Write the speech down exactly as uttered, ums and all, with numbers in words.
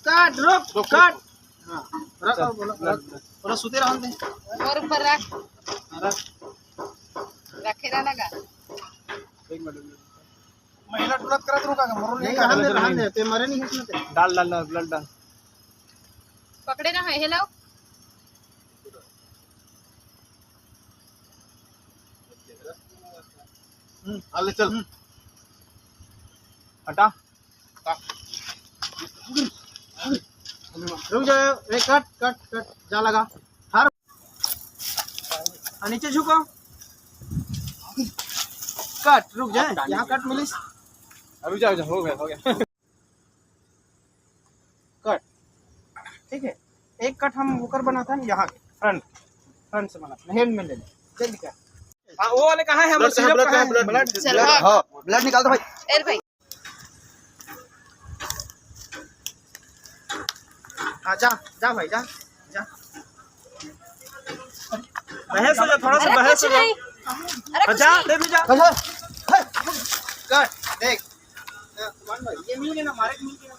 काट, रुक, रुक, काट। हाँ, रख, चल, बोलो, रख। बोलो, सुते रहन दे। और ऊपर रख। हाँ, रख। रखे रहना का? एक मिनट, एक मिनट। महिला टुलत करत रुका का, मरो नहीं नहीं, का? रहन दे, रहन दे, ते मरे नहीं है इसमें ते। डाल, डाल, डाल, ब्लड डाल। पकड़े ना है, हेलो। हम्म, आ ले, चल। हम्म। हटा। रुक जाओ, ए, कट, कट, कट, जा लगा। हर, आ, नीचे झुको। कट, रुक जाए, यहाँ कट मिलिस। अभी जाओ, जाओ, हो गया, हो गया। कट, ठीक है, एक कट हम ओकर बनाथन यहाँ के, फ्रंट, फ्रंट से बनाथन, हेड में ले ले, जल्दी कर। हाँ, वो वाले कहाँ है? हम ब्लड कहाँ है? ब्लड कहाँ है? Blood, blood. ब्लड, हाँ, ब्लड निकाल दो भाई। ए भाई। हाँ, जा, जा भाई, जा, जा। बहस हो जा, थोड़ा सा अरे बहस कुछ हो जा। नहीं। अरे हाँ, कुछ जा, नहीं। ले भी जा। अच्छा, हे। कर, देख। ये मिल गया ना, मारे मिल गया।